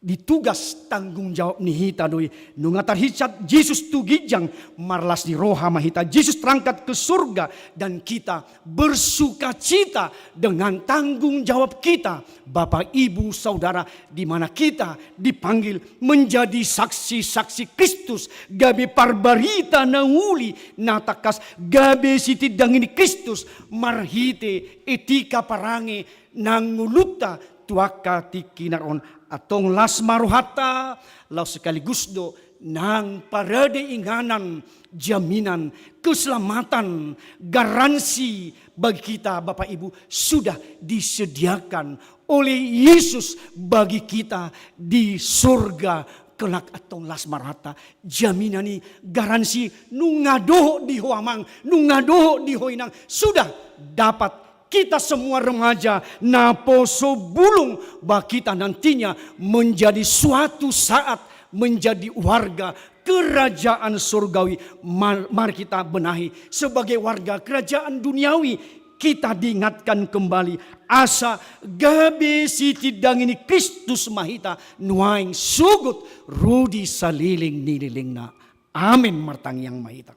di tugas tanggung jawab ni hita do i. Nunga tarhinsat Jesus tu ginjang, marlas ni roha ma hita, Jesus terangkat ke surga, dan kita bersukacita dengan tanggung jawab kita, Bapak, Ibu, Saudara, di mana kita dipanggil menjadi saksi-saksi Kristus, gabe parbarita na uli, na tangkas gabe sitindangi ni Kristus, marhite etika parange nang ngolunta tu angka tingki na ro on. Antong las ma rohanta, laos sekaligus do nang parade inganan, jaminan, keselamatan, garansi bagi kita, Bapak Ibu, sudah disediakan oleh Yesus bagi kita di surga kelak. Antong las ma rohanta, jaminan i, garansi, nunga dohot di ho amang, nunga dohot di ho inang, sudah dapat kita semua remaja, naposo bulung, bahwa kita nantinya menjadi suatu saat menjadi warga kerajaan surgawi. Mar-, mari kita benahi sebagai warga kerajaan duniawi, kita diingatkan kembali asa gabe sitindangi ni Kristus ma hita nuaeng sogot ro di saleleng ni lelengna. Amen. Martangiang ma hita.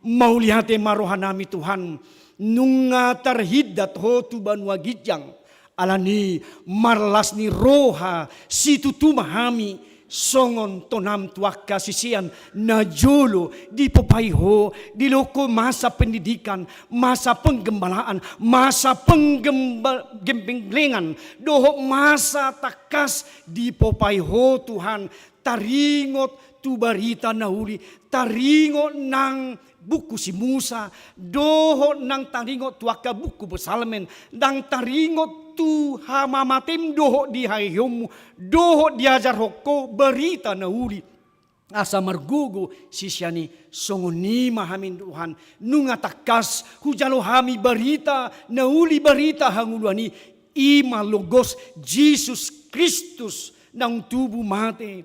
Mauliate ma rohanami Tuhan, nunga tarhindat Ho tu banua ginjang. Alani i marlas ni roha situtu ma hami, Songon tonam tu angka sisean na jolo dipopai Ho, dilehon Ho masa pendidikan, masa penggembalaan, masa penggemba-, gem-, penggelengan, dohot masa tangkas dipopai Ho Tuhan, taringot tu barita na uli, taringot nang buku si Musa, dohot nang taringot tu angka buku Psalmen, nang taringot tu hamamatem dohot di haheheonmu, dohot diajarhon Ho barita na uli. Asa margogo sisean i, songon i ma hami Tuhan, nunga tangkas hujalo hami barita na uli, barita hangoluan i, i ma logos Jesus Kristus naung tubu mate,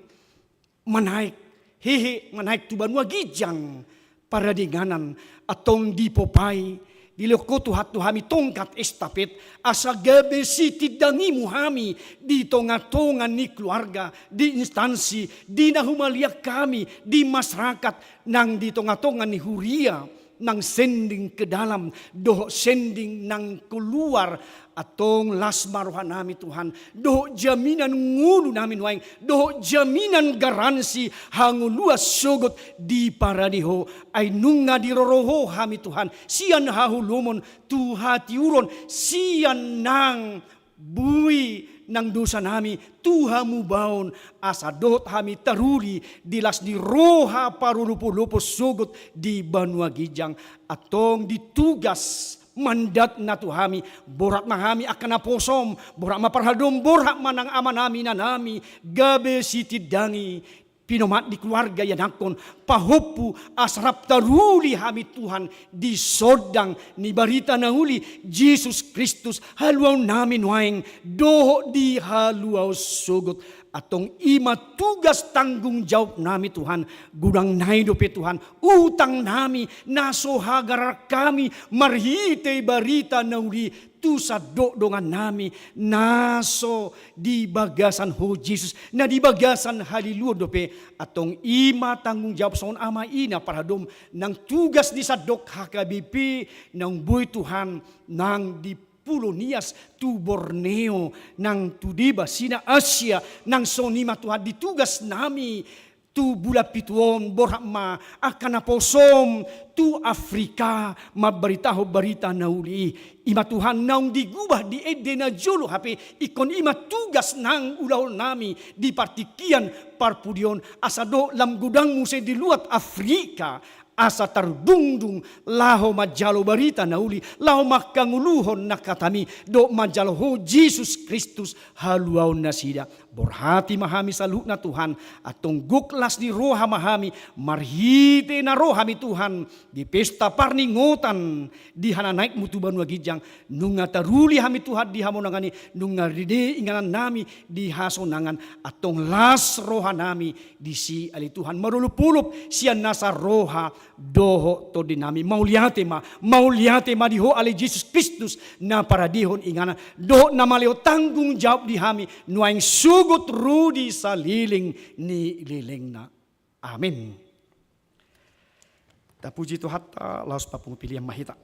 manaek hehe, manaek tu banua ginjang pardainganan, antong dipopai, dilehon Ho Tuhan tu hami tongkat estafet, asa gabe sitindangimu hami di tongatonga ni keluarga, di instansi, di na humaliang hami, di masyarakat, nang di tongatonga ni huria, nang sending ke dalam, dohot sending nang keluar, antong las ma rohanami Tuhan, dohot jaminan ngolunami nuaeng, dohot jaminan garansi hangoluan sogot di parade Ho, ai nunga diroro Ho hami Tuhan, sian haholomon tu hatiuron, sian nang bui nang dosanami tu hamubaon, asa dohot hami taruli di las ni roha parolopolopon sogot di banua ginjang, antong di tugas mandatna tu hami, borhat ma hami angka naposom, borhat ma parhaldohom, borhat ma nang amanami inanami, gabe sitindangi, pinomat di keluarga ianakhon, pahompu, asa rap taruli hami Tuhan di sondang ni barita na uli, Jesus Kristus haluaonnami nuaeng, dohot di haluaon sogot. Antong i ma tugas tanggung jawabnami Tuhan, godang nai dope Tuhan utangnami na so hagarar hami marhite barita na uli tu sandok dongannami na so di bagasan Ho Jesus, na di bagasan haliluon dope. Antong i ma tanggung jawab songon ama ina parhaldohom, nang tugas di sandok H K B P naung boi Tuhan, nang di Pulo Nias tu Borneo, nang tu Deba, Sina, Asia, nang songon i ma Tuhan di tugasnami tu bulan pitu on, borhat ma angka naposom tu Afrika mambaritahon barita na uli i. I ma Tuhan naung digubah di ende na jolo hape, ingkon i ma tugas nang ulahonnami di partingkian parpudi on, asa dohot lam godang muse di luat Afrika, asa tardungdung laho manjalo barita na uli, laho manghangoluhon nang hatami, dohot manjalo Ho Jesus Kristus haluaon nasida. Borhati ma hami saluhutna Tuhan, antong gok las ni roha ma hami, marhite na ro hami Tuhan di pesta parningotan di hananaekmu tu banua ginjang, nunga taruli hami Tuhan di hamonangan i, nunga ride inganannami di hasonangan, antong las rohanami disi ale Tuhan, marolopolop sian nasa roha dohot tondinami. Mauliate ma, mauliate ma di Ho ale Jesus Kristus, na paradehon inganan, dohot na malehon tanggung jawab di hami, nuaeng sogot ro di saleleng ni lelengna. Amen. Tapuji Tuhanta, laos papungu pilian ma hita.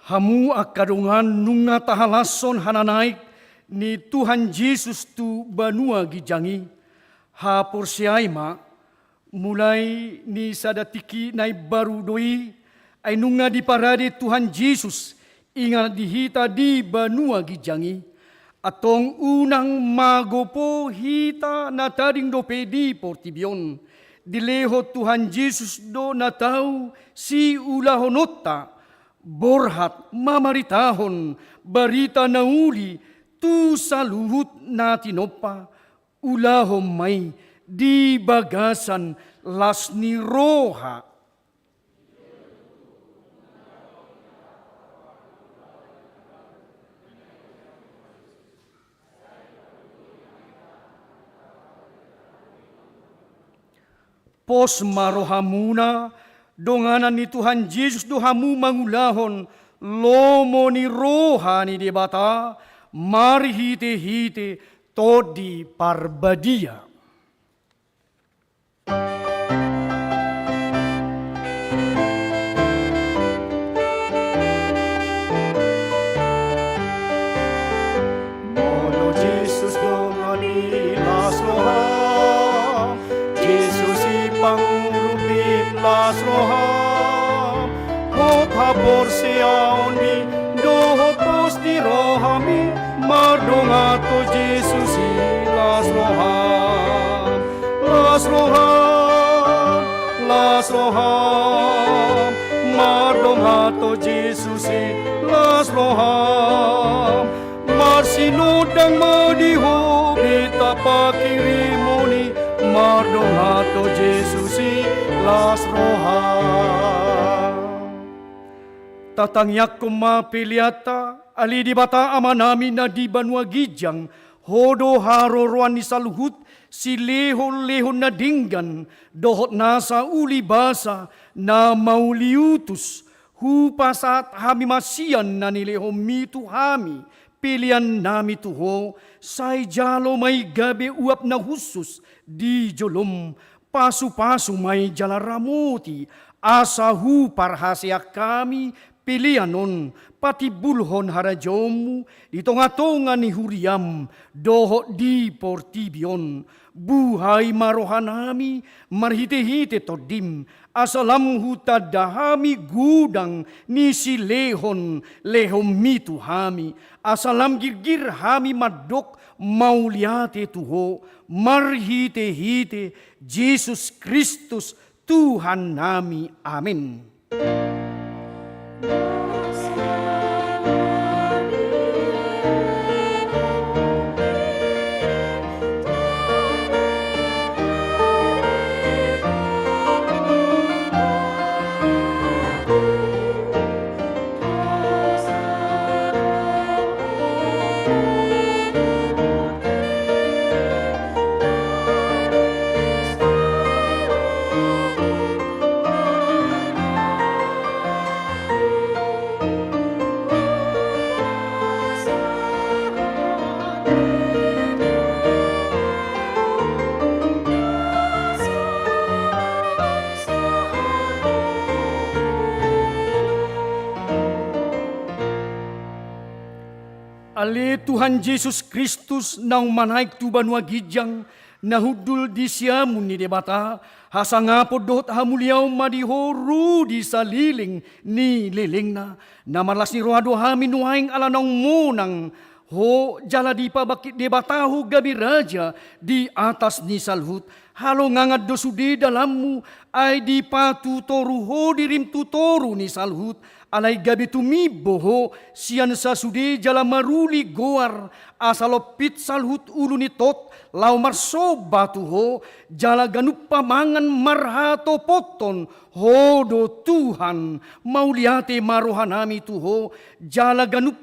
Hamu angka dongan, nunga tahalashon hananaek ni Tuhan Jesus tu banua ginjang i. Haporseai ma, mulai ni sada tingki na imbaru do i, ai nunga diparade Tuhan Jesus inganan di hita di banua ginjang i. Antong unang magopo hita na tading dope di portibi on. Dilehon Tuhan Jesus do na tau siulahononta, borhat mamaritahon barita na uli tu saluhut na tinompa. Ulahon ma i di bagasan las ni roha. Pos ma rohamuna, donganan ni Tuhan Jesus do hamu mangulahon lomo ni roha ni Debata marhitehite Tondi Parbadia. Molo Jesus dongan i las roham, Jesus i pangurupi las roham, hot haporseaonmi dohot pos ni rohami, mardongan tu Jesus i las roham. Las roham, las roham, mardongan tu Jesus i las roham. Marsinondang ma di ho beta panghirimon i, mardongan tu Jesus i las roham. Tatangiangkon ma peleanta. Ale Debata Amanami na di banua ginjang, Ho do haroroan ni saluhut silehonlehon na denggan dohot nasa ulibasa na mauliutus. Hupasahat hami ma sian na nilehonmi tu hami peleannami tu Ho, sai jalo ma i gabe uap na hushus di jolom. Pasupasu ma i jala ramoti, asa huparhaseang hami pelean on, patimbulhon harajaonmu di tongatonga ni huriam dohot di portibi on. Buhai ma rohanami marhitehite Tondim, asa lam hutanda hami godang ni silehonlehonmi tu hami, asa lam girgir hami mandok mauliate tu Ho, marhitehite Jesus Kristus Tuhannami. Amen. Ale Tuhan Jesus Kristus, naung manaek tu banua ginjang, na hundul di siamun ni Debata, hasangapon dohot hamuliaon ma di Ho ro di saleleng ni lelengna. Na marlas ni roha do hami nuaeng ala naung monang Ho, jala dipabangkit Debata Ho gabe Raja di atas ni saluhut. Halongangan do sude dalanmu, ai dipatutoru Ho dirim tu toru ni saluhut. Alai gabe tumimbo Ho sian sasude jala maruli goar, asa lompit saluhut ulu ni tot laho marsomba tu Ho, jala ganup pamangan marhatopothon Ho do Tuhan. Mauliate ma rohanami tu Ho, jala ganup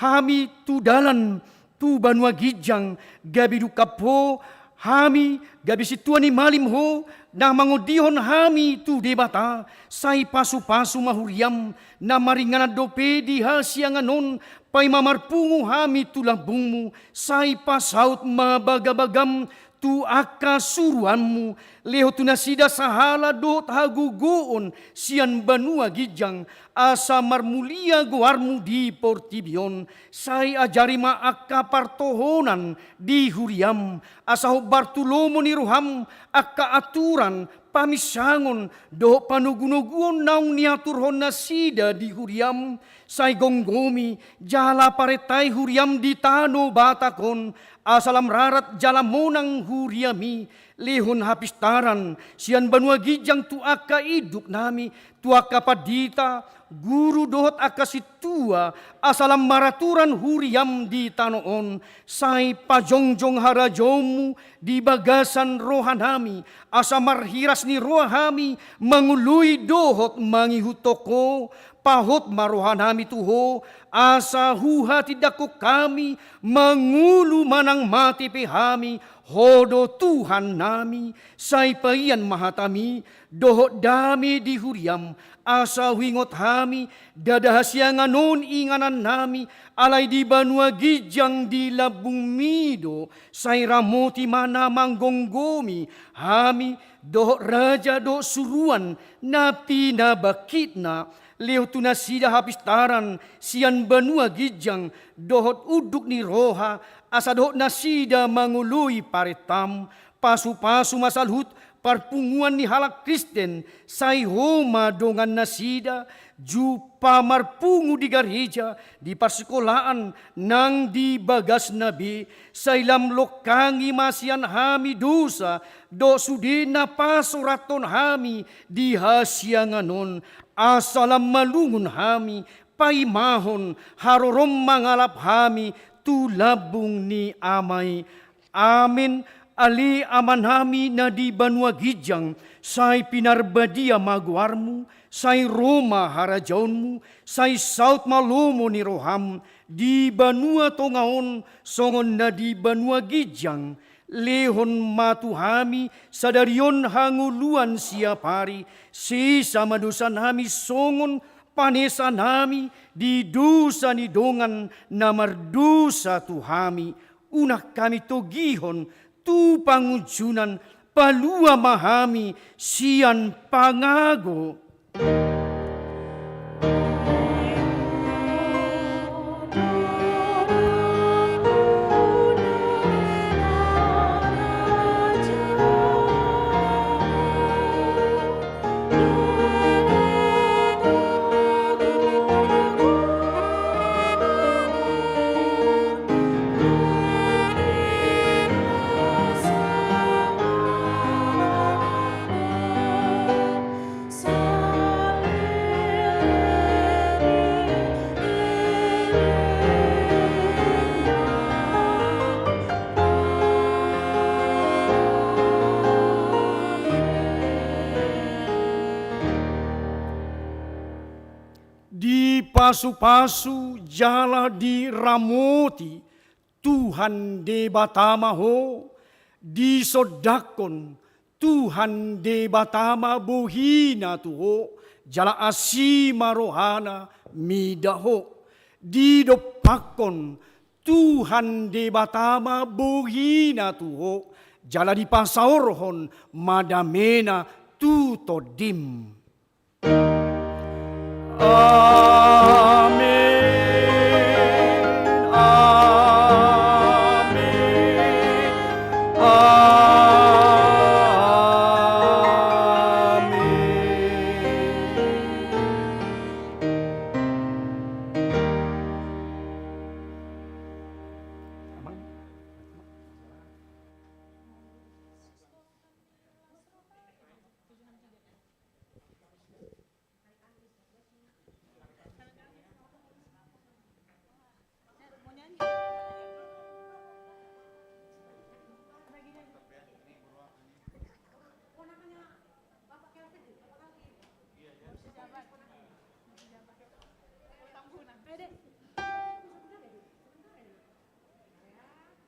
hami tu dalan tu banua ginjang, gabe dungkap Ho hami, gabe sintua ni malim Ho, na mangondihon hami tu Debata. Sai pasupasu ma huriam, na maringanan dope di hasiangan on, paima marpungu hami tu lambungmu. Sai pasaut ma bagabagam tu angka suruanmu, lehon tu nasida sahala dohot hagogoon sian banua ginjang, asa marmulia goarmu di portibi on. Sai ajari ma angka partohonan di huriam, asa hombar tu lomo ni roham angka aturan, paminsangon dohot panogunoguon naung niaturhon nasida di huriam. Sai gomgomi jala parentai huriam di tano Batak on, asa lam rarat jala monang huriami. Lehon hapistaran sian banua ginjang tu angka induknami, tu angka pandita, guru dohot angka sintua, asa lam maraturan huriam di tano on. Sai pajongjong harajaonmu di bagasan rohanami, asa marhiras ni roha hami mangoloi dohot mangihuthon Ho. Pahot ma rohanami tu Ho, asa huhatindangkon hami, mangolu manang mate pe hami, Ho do Tuhannami. Sai paian ma hatami dohot dame di huriam, asa huingot hami, ndada hasiangan on inganannami, alai di banua ginjang di lambungmi do. Sai ramoti ma na manggomgomi hami, dohot raja dohot suruan na pinabangkitna. Lehon tu nasida hapistaran sian banua ginjang dohot unduk ni roha, asa dohot nasida mangoloi parentam. Pasupasu ma saluhut parpunguan ni halak Kristen, sai Ho ma dongan nasida, jumpang marpungu di gareja, di parsikolaan, nang di bagasna be. Sai lam longkangi ma sian hami dosa dohot sude na pasorathon hami di hasiangan on, asa lam malungun hami paimahon harorom mangalap hami tu lambung ni Ama i. Amen. Ale Amanami na di banua ginjang, sai pinarbadia ma goarmu, sai ro ma harajaonmu, sai saut ma lomo ni roham di banua tonga on songon na di banua ginjang. Lehon ma tu hami sadari on hangoluan siapari, sesa ma dosanami songon panesanami di dosa ni dongan na mardosa tu hami. Unang hami togihon tu pangunjunan, palua ma hami sian pangago. Dipasupasu jala diramoti Tuhan Debata ma ho, disondangkon Tuhan Debata ma bohina tu ho, jala asi ma rohana mida ho. Didompakkon Tuhan Debata ma bohina tu ho, jala dipasaorhon ma damena tu tondim. Amen. Pede.